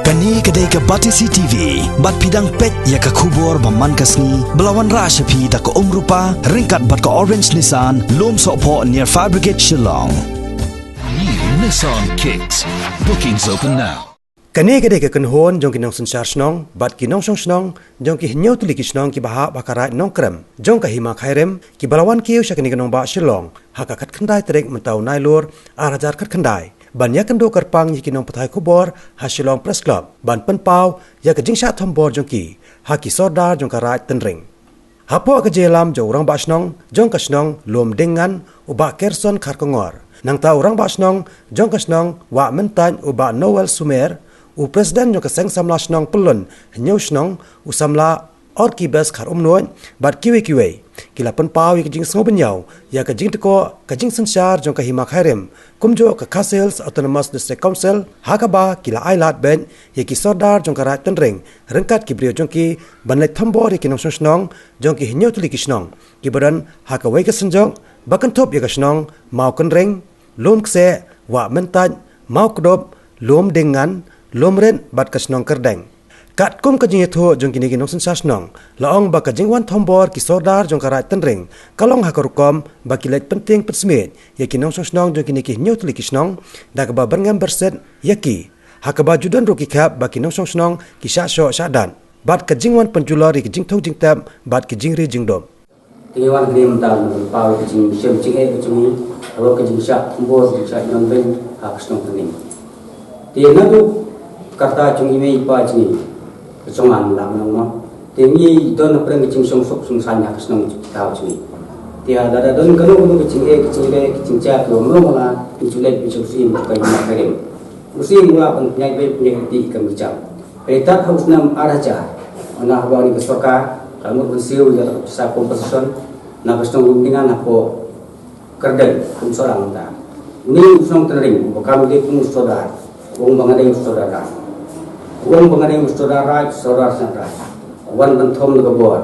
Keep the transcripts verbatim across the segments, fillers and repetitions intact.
Kane ka dei ka Batesi T V, bad phi dang peit ïa ka khubor ba man ka sngi, ba la wanrah sha phi da ka Umrupa, ryngkat bad ka Orange Nissan, Lumsohphoh near Fire Brigade Shillong. New Nissan Kicks. Bookings open now. Kane ka dei ka kynhun jong ki nongsynshar shnong, bad ki nongshong shnong, jong ki hynñiew tylli ki shnong kiba hap ha ka raid Nongkrem, jong ka Hima Khyrim, kiba la wan kiew sha kane ka nongbah Shillong, ha ka khatkhyndai tarik mynta u Nailur, ar hajar khatkhyndai. Ban ïakynduh kyrpang ïa ki nongpathai khubor, ha Shillong Press Club, ban pynpaw, ïa ka jingshah thombor jong ki, ha ki sordar jong ka raid Tynring. Hapoh ka jingïalam jong u rangbah shnong, jong ka shnong, Lumdiengngan, u Bah Kerson Kharkongor. Nangta u rangbah shnong, jong ka shnong, Wah Myntait, u Bah Noel Sumer, u president jong ka seng samla shnong Pyllun, Hynñiew Shnong, u samla Orkibes Kharumnuid, bad kiwei kiwei. Ki la pynpaw ïa ka jingsngewbynñiaw, ïa ka jingtkoh, ka jingsynshar jong ka Hima Khyrim, kumjuh ka Khasi Hills Autonomous District Council, ha kaba ki la ailad beit, ïa ki sordar jong ka raid Tynring, ryngkat ki briew jong ki, ban leit thombor ïa ki nongshong shnong, jong ki hynñiew tylli ki shnong, kiba don, ha kawei ka synjuk, ba kynthup ïa ka shnong, Mawkynreng, Lumkseh, Wah Myntait, Mawkdup, Lumdiengngan, Lumrit, bad ka shnong Kyrdeng. Katkum ka jingïathuh jong kine ki nongsynshar shnong, la ong ba ka jingwan thombor ki sordar jong ka raid Tynring, ka long ha ka rukom, ba ki leit pyntieng pynsmiej, ïa ki nongshong shnong jong kine ki hynñiew tylli ki shnong, da kaba byrngem byrsit, ïa ki. Ha kaba ju don ruh ki khep ba ki nongshong shnong, ki shah shoh shah dat. Bad ka jingwan pynjulor ïa ki jingthung jingtep, bad ki jingri jingdup. Te ngi wan hangne mynta ban pynpaw ïa ka jingshem jingeh ka jong ngi, halor ka jingshah thombor, jingshah ïoh beiñ, ha ka shnong Tynring. Te naduh ka rta jong i mei i pa jong ngi, ka jong nga mynta mynta. Te ngi don hapdeng ka jingshongsuk shongsaiñ ha ka shnong thaw jong ngi. Te lada don kano kano ka jingeh ka jingleh ka jingjia kaba mrong la, ngi ju leit ban shu ïa ka Hima Khyrim. U Syiem u lah ban pynïaid beit pynïaid kti ïa ka mijang. Hynrei tad ha u snem ar hajar, na haba une ka sorkar ka mut ban siew ïa ka pisa compensation na ka shnong Lumdiengngan hapoh Kyrdeng, kum Sohlang mynta. Une u shnong Tynring uba kam dei kum u sordar, u ong ba nga dei u sordar raid. U ong ba nga dei u sordar raid, sordar shnat raid. U wan ban thom na ka bor.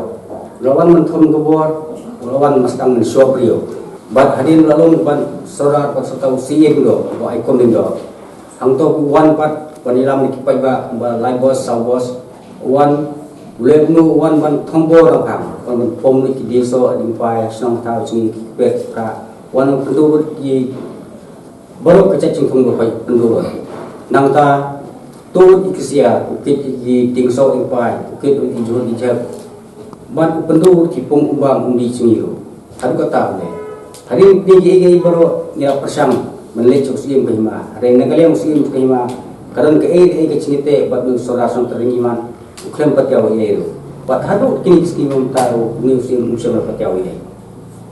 U la wan ban thom na ka bor, u la wan ban sdang mynshuwa briew. Bad hadien u la long ban sordar bad sdang u Syiem Lyngdoh, uba ai kum Lyngdoh. Hangto u wan pat ban ïalam na ki paidbah ba lai bos saw bos. U wan u leh kumno, u wan ban thombor rangbah, wan ban pom lut ki diengsoh diengphai shnong thaw jong ngi, ki kper ki khrah. U wan ban pynduh lut ki baroh ka jait jingthung ba pynduh lut. Nangta tuh lut ïa ki ksiar, u kit ïa ki diengsoh diengphai, u kit lut ïa ki jhur ïa ki jhep. Bad u pynduh lut ki pung umbam umdih jong ngi ruh. Haduh katta u leh. Hadien kine kiei kiei baroh ngi la pyrshang ban leit sha u Syiem ka Hima. Hynrei na ka liang u Syiem ka Hima, ka don kaei kaei ka jingïateh bad une u sordar shnong Tynring Iman, u khlem patiaw ei ei ruh. Bad haduh kine ki sngi mynta ruh une u Syiem um shym la patiaw ei ei.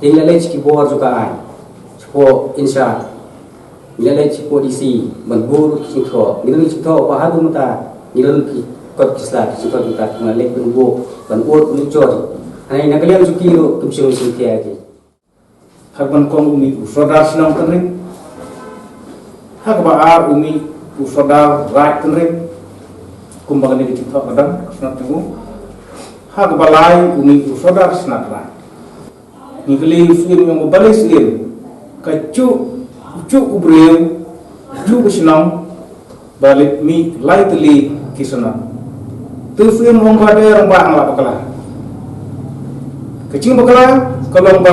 Te ngi la leit sha ki bor jong ka aiñ, shapoh in charge, ngi la leit shapoh D C ban buh ruh ki jingthoh. Ngi don ki jingthoh ba haduh mynta ngi don ki kot ki sla, ki jingthoh jong ka, ngi la leit ban buh, ban ud, ban jur. Hynrei na ka liang jong ki ruh kim shym shim khia ïa ki. Ha kaba nyngkong u mih u sordar shnong Tynring. Ha kaba ar u mih u sordar raid Tynring. Kumba kane ka jingthoh ka don, ka shnat jong u. Ha kaba lai u mih u sordar shnat raid. Ngi kylli u Syiem, ngi ong balei Syiem, ka juh, juh u briew, juh ka shnong, ba leit mih lai tylli ki shnong. Te u Syiem u ong ba dei rangbah nga la bakla. Ka jingbakla ka long ba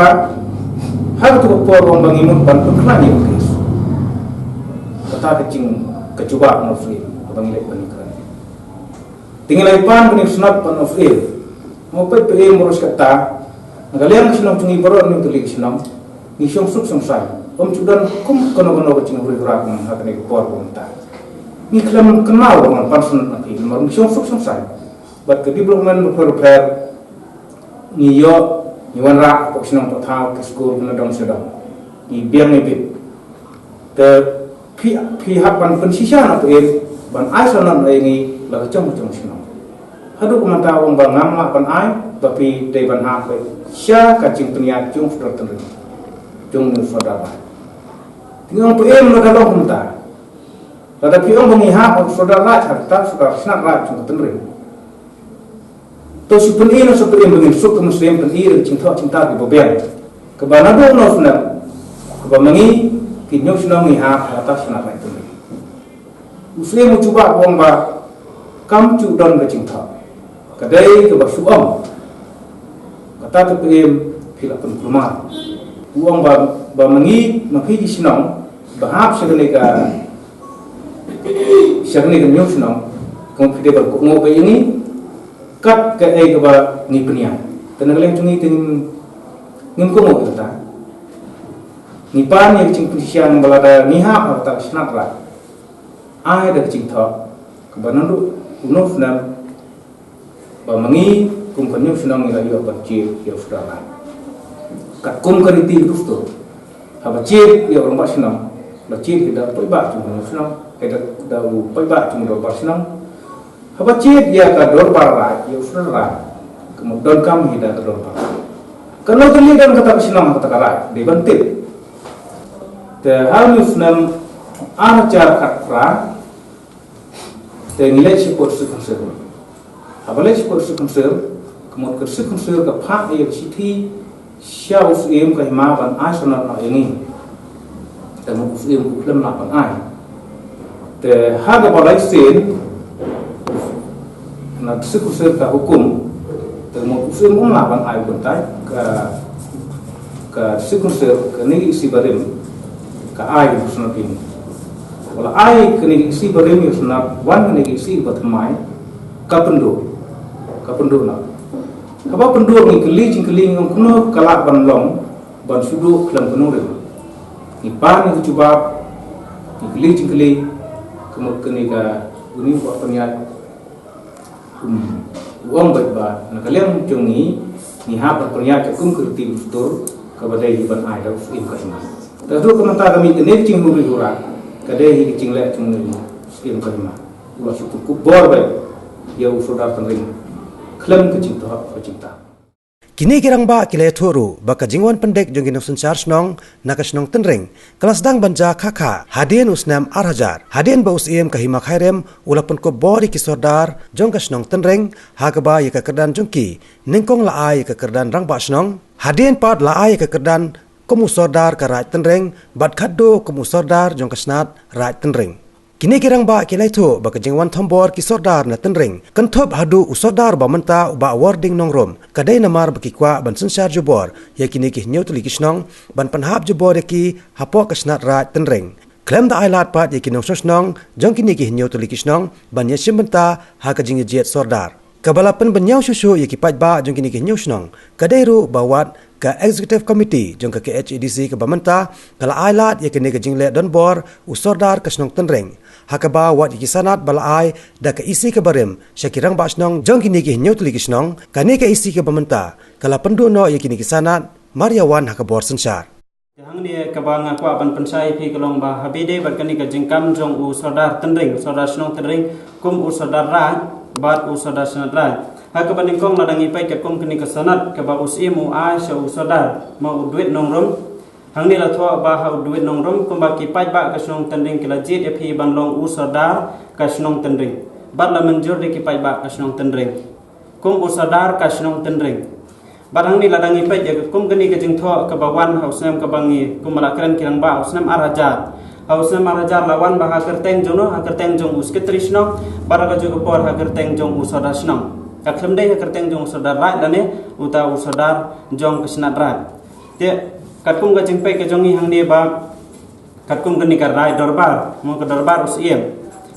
ha katu ka por u ong ba ngi mut ban pynkhlaiñ ïa u case. Kata ka jing, ka jubab na u Syiem kaba ngi leit ban ïakren. Te ngi la ïa pan kane ka shnong ban u Syiem. Mo peit peit mo ruh kata. Na ka liang ka shnong jong ngi baroh hynñiew tylli ki shnong. Ngi shong suk shong saiñ. Ym ju don kum kano kano ka jinghuri hura kum ha kane ka por ba mynta. Ngi khlem kynmaw ba ngan pan shnong na phi, namar ngi shong suk shong saiñ. Bad ka development bapher bapher ngi ïoh, ngi wanrah, hapoh shnong hapoh thaw, ki skul, ki na dong sha dong. Ngi biang ngi bit. Te phi, phi hap ban pynshisha na phi, ban ai sanan ïa ngi la ka jong ka jong shnong. Haduh mynta u ong ba ngam lah ban ai, ba phi dei ban hap sha ka jingpynïaid jong u sordar Tynring, jong u sordar raid. Te ngi ong phi em, lada long kumta, lada phi ong ba ngi hap ha u sordar raid, ha kata u sordar shnat raid jong ka Tynring, to shu pyni noh sha phi em ba ngin suk ka mynsiem, pyni da ka jingthoh jingtap kaba biang, kaba naduh u snem, kaba ma ngi ki hynñiew shnong ngi hap ha kata u shnat raid Tynring. U Syiem u jubab u ong ba Kam ju don ka jingthoh. Ka dei kaba shu ong. Kata te phi em phi la pynkulmar. U ong ba, ba ma ngi, ma phi ki shnong, ba hap sha kane ka, sha kane ka hynñiew shnong, ka mut phi dei ban kohnguh beit ïa ngi, kat kaei kaba ngi pynïaid. Te na ka liang jong ngi te ngim, ngim kohnguh ïa kata. Ngi pan ïa ka jingpynshisha ba lada ngi hap ha kata ka shnat raid, ai da ka jingthoh kaba naduh uno u snem, ba ma ngi kum ka hynñiew shnong ngi la ïoh ban jied ïa u sordar raid. Katkum ka riti ka dustur, haba jied ïa u rangbah shnong, la jied hi da u paidbah jong u shnong, hi da, da u paidbah jong u dorbar shnong. Haba jied ïa ka dorbar raid, ïa u sordar raid, ka mut donkam hi da ka dorbar. Kano tylli don kata ka shnong, kata ka raid, dei ban tip. Te ha une u snem ar hajar khatphra, te ngi leit shapoh District Council. Haba leit shapoh District Council, ka mut ka District Council ka phah ïa ka shithi sha u Syiem ka hima ban ai sngewthuh noh ïa ngi. Te mut u Syiem u khlem lah ban ai. Te ha kaba lai sien, na District Council ka hukum, te mut u Syiem um lah ban ai u kyntait, ka, ka District Council, kane ka E C barim, ka ai u sngewthuh ïa ngi. Wat la ai kane ka E C barim ïa u sngewthuh, wan kane ka E C bathymmai, ka pynduh. Ka pynduh noh. Haba pynduh ngi kylli jingkylli ngi ong kumno ka lah ban long, ban shu duh khlem kynnoh rim. Ngi pan ïa ka jubab, ngi kylli jingkylli, ka mut kane ka, une u bah pynïaid, um, u ong beit ba na ka liang jong ngi, ngi hap ban pynïaid katkum ka riti ka dustur, kaba dei hi ban ai da u Syiem ka hima. Te haduh mynta ka mih kane ka jinghuri hura, ka dei hi ka jingleh jong une u Syiem ka hima. U la shu pynkup bor beit ïa u Sordar Tynring khlem ka jingthoh ka jingtap. Kine ki rangbah ki la ïathuh ruh ba ka jingwan pyndep jong ki nongsynshar shnong na ka shnong Tynring ka la sdang ban jia khah khah hadien u snem ar hajar, hadien ba u Syiem ka hima Khyrim u la pynkup bor ïa ki sordar jong ka shnong Tynring ha kaba ïa ka kyrdan jong ki nyngkong la ai ïa ka kyrdan rangbah shnong, hadien pat la ai ïa ka kyrdan kum u sordar ka raid Tynring bad khatduh kum u sordar jong ka shnat raid Tynring. Kine ki rangbah ki la ïathuh ba ka jingwan thombor ki sordar na Tynring kynthup haduh u sordar ba mynta u Bah Warding Nongrum, ka dei namar ba ki kwah ban synshar jubor ïa kine ki hynñiew tylli ki shnong, ban pynhap jubor ïa ki hapoh ka shnat raid Tynring. Khlem da ai lad pat ïa ki nongshong shnong jong kine ki hynñiew tylli ki shnong ban ïashim bynta ha ka jingïajied sordar. Kaba la pynbynñiaw shuh shuh ïa ki paidbah jong kine ki hynñiew shnong ka dei ruh ba wat ka Executive Committee jong ka K H A D C kaba mynta ka la ai lad ïa kane ka jingleh donbor u sordar ka shnong Tynring, ha kaba wat ïa ki sanad ba la ai da ka E C kaba rim sha ki rangbah shnong jong kine ki hynñiew tylli ki shnong, kane ka E C kaba mynta ka la pynduh noh ïa kine ki sanad mar ïa wan ha ka bor synshar. Te hangne kaba nga kwah ban pynshai ïa phi ka long ba ha bynta bad kane ka jingkam jong u sordar Tynring, u sordar shnong Tynring, kum u sordar raid bad u sordar shnat raid, ha kaba nyngkong la dang ïa peit katkum kane ka sanad kaba u Syiem u ai sha u sordar ma u Dwight Nongrum. Hangne la thoh ba ha u Dwight Nongrum kumba ki paidbah ka shnong Tynring ki la jied ïa phi ban long u sordar ka shnong Tynring bad la mynjur da ki paidbah ka shnong Tynring kum u sordar ka shnong Tynring. Bad hangne la dang ïa peit ïa kum kane ka jingthoh kaba wan ha u snem kaba ngi kum ba la kren ki rangbah, ha u snem ar hajar. Ha u snem ar hajar la wan ba ha kyrteng jong no, ha kyrteng jong u sekretari shnong, bad ha kajuh ka por ha kyrteng jong u sordar shnong. Ka khlem dei ha kyrteng jong u sordar raid lane uta u sordar jong ka shnat raid. Te katkum ka jingpeit ka jong ngi hangne ba katkum kane ka raid dorbar, mo ka dorbar u Syiem,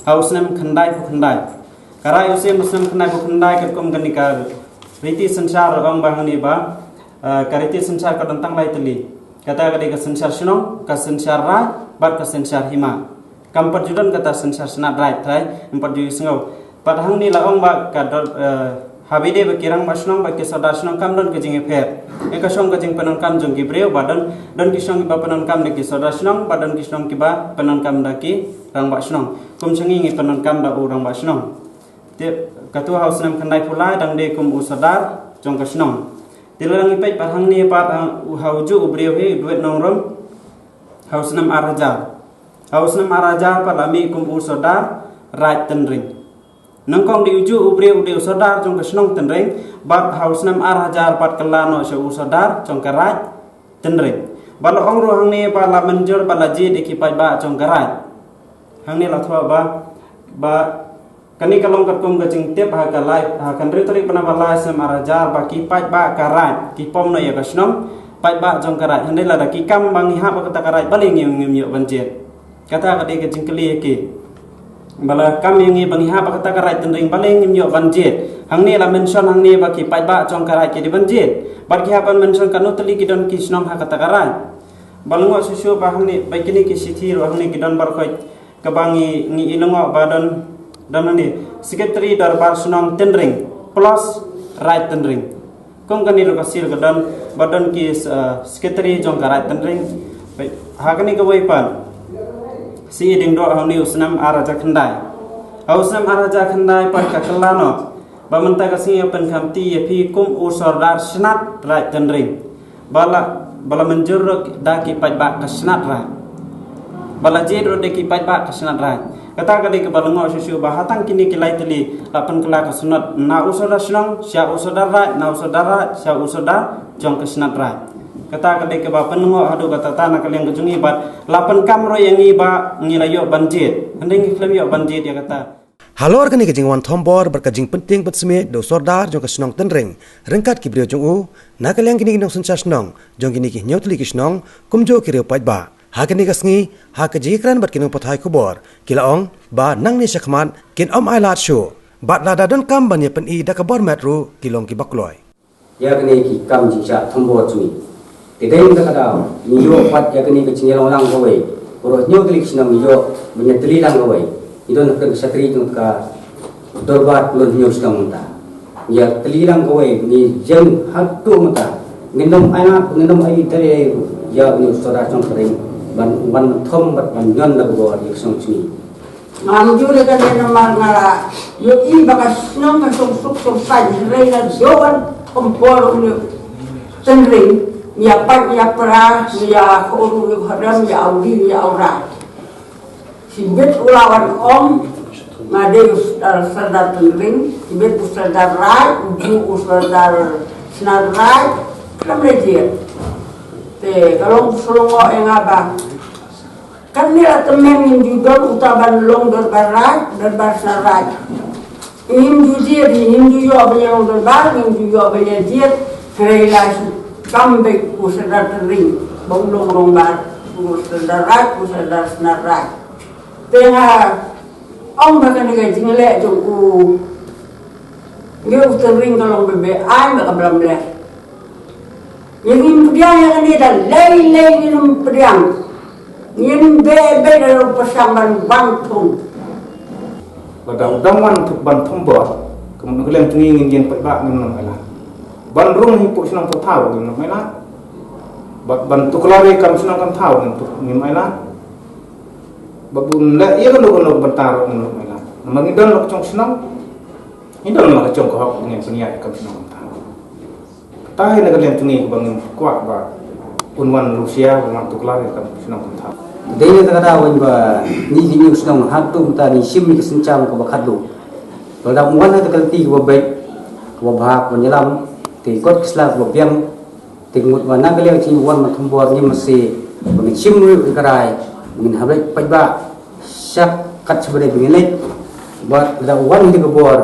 ha u snem khyndaiphew khyndai. Ka raid u Syiem u snem khyndaiphew khyndai katkum kane ka riti synshar, ong ba hangne ba, eh, ka riti synshar ka don tang lai tylli. Kata ka dei ka synshar shnong, ka synshar raid bad ka synshar hima. Kam pat ju don kata synshar shnat raid, trai, kam pat ju sngew. Bad hangne la ong ba ka dor, eh, ha bynta ba ki rangbah shnong bad ki sordar shnong kam don ka jingïapher. Ïa ka shong ka jingpyndonkam jong ki briew ba don, don ki shnong kiba pyndonkam da ki sordar shnong bad don ki shnong kiba pyndonkam da ki rangbah shnong. Kum sha ngi ngi pyndonkam da u rangbah shnong. Te katu ha u snem khyndaiphew lai dang dei kum u sordar jong ka shnong. Te la dang ïa peit pat hangne pat ha u, ha u juh u briew hi u Dwight Nongrum ha u snem ar hajar. Ha u snem ar hajar pat la mih kum u sordar raid Tynring. Nyngkong dei u juh u briew u dei u sordar jong ka shnong Tynring bad ha u snem ar hajar pat kylla noh sha u sordar jong ka raid Tynring. Bad la ong ruh hangne ba la mynjur bad la jied da ki paidbah jong ka raid. Hangne la thoh ba, ba Kane ka long katkum ka jingtip ha ka lai, ha ka hynriew tarik bnai ba lai snem ar hajar ba ki paidbah ka raid ki pom noh ïa ka shnong paidbah jong ka raid. Hynrei lada ki kam ba ngi hap ha kata ka raid balei ngim, ngim ïoh ban jied. Kata ka dei ka jingkylli ïa ki. Ba la kam ïa ngi ba ngi hap ha kata ka raid Tynring balei ngim ïoh ban jied. Hangne la mention hangne ba ki paidbah jong ka raid ki dei ban jied. Bad ki hap ban mention katno tylli ki don ki shnong ha kata ka raid. Ba la ngoh shuh shuh ba hangne ba kine ki shithi ruh hangne ki don baroh khoit. Kaba ngi, ngi ïohi lyngngoh ba don, don hangne Secretary Dorbar Shnong Tynring plus Raid Tynring. Kum kane ruh ka seal ka don, ba don ki, eh, Secretary jong ka Raid Tynring. Bad ha kane kawei pat, C E Diengdoh ha une u snem ar hajar khyndai. Ha u snem ar hajar khyndai pat ka kylla noh ba mynta ka sngi ngan pynkhamti ïa phi kum u Sordar Shnat Raid Tynring. Ba la, ba la mynjur ruh da ki paidbah ka Shnat Raid. Ba la jied ruh da ki paidbah ka Shnat Raid. Kata ka dei kaba la ngoh shuh shuh ba ha tang kine ki lai tylli la pynkylla ka Shnat, na u Sordar Shnong sha u Sordar Raid, na u Sordar Raid sha u Sordar jong ka Shnat Raid. Kata ka dei kaba pynlyngngoh haduh katta katta na ka liang ka jong ngi bad la pynkam ruh ïa ngi ba ngi la ïoh ban jied. Hynrei ngi khlem ïoh ban jied ïa kata. Halor kane ka jingwan thombor bad ka jingpyntieng pynsmit da u Sordar jong ka shnong Tynring ryngkat ki briew jong u, na ka liang kine ki nongsynshar shnong jong kine ki hynñiew tylli ki shnong, kumjuh ki riew paidbah, ha kane ka sngi, ha ka jingïakren bad ki nongpathai khubor, ki la ong ba nangne shakhmat kin ym ailad shuh, bad lada donkam ban ïa pyni da ka bor met ruh ki long kiba kloi. Ïa kane ki kam jingshah thombor jong ngi. Te dei na kata ka daw ngi ïoh pat ïa kane ka jinglong lang kawei. Baroh hynñiew tylli ki shnong ngi ïoh ban ïa tylli lang kawei. Ngi don ha ka shakri jong ka dorbar lon hynñiew shnong mynta. Ngi ïa tylli lang kawei ngi ïeng haduh mynta. Ngin ym ailad, ngin ym ai dei ïa kane u Sordar Shnong Tynring ban, ban thom bad ban ñion da ka bor ïa ka shnong jong ngi. Ngam ju leh kane namar nga la ïohi ba ka shnong ka song suk song saiñ, hynrei nga ju wan thombor une u Tynring, ngi ïa pait ngi ïa pra, ngi ïa khot ruh ïa u hadem, ïa u ding, ïa u rai. Shibit u la wan ong nga dei u Sordar, Sordar Tynring, shibit u Sordar Raid, u ju u Sordar Shnat Raid, khlem leh jied. Te ka long shlongo ïa nga ba Kane la tymmen ngim ju don uta ban long dorbar raid, dorbar snar raid. Ngim ju jied, ngim ju ïoh ban ïa long dorbar, ngim ju ïoh ban ïa jied. Hynrei la shu kam beit u Sordar Tynring ba u long rangbah, u Sordar raid, u Sordar snar raid. Te nga ong ba kane ka jingleh jong u ngi u Tynring ka long beit beit ai ba ka blam leh. Ngin pdiang ïa kane da lei lei ngin pdiang. Ngin beh beh da ruh pyrshang ban ban thung. Lada u dang wan ban thung bor, ka mut ka leng tngi ngin ïeng paidbah ngin ym ailad. Ban rung hi puk shnong puk thaw ngin ym ailad. Ban, ban tuklar ïa kam shnong kam thaw ngin tuk ngin ym ailad. Ba bun leh ïa kano kano ban thaw ngin ym ailad. Namar ngi don la ka jong shnong. Ngi don la ka jong ka hok ngin pynïaid kam shnong kam thaw. Kata hi na ka liang tngi kaba ngim kwah ba un wan lusia, un wan tuklar ïa kam shnong kam thaw. Dei na kata ka daw ba ngi ki ñiew shnong haduh mynta ngi shim ïa ka synshar kaba khatduh. Lada wan ha ka lynti kaba beit, kaba bha, kaba ïalam, te kot ki sla kaba biang, te ngut ba na ka liang jingwan ma thombor ngim masi ba ngin shim ruh ïa ka rai, ngin hap leit paidbah sha kat sha ba dei ba ngin leit. Bad lada wan ïa ka bor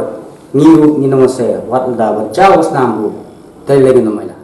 ngi ruh ngin ym masi, wat lada ban jaw snam ruh. Te lei ngin ym ailad.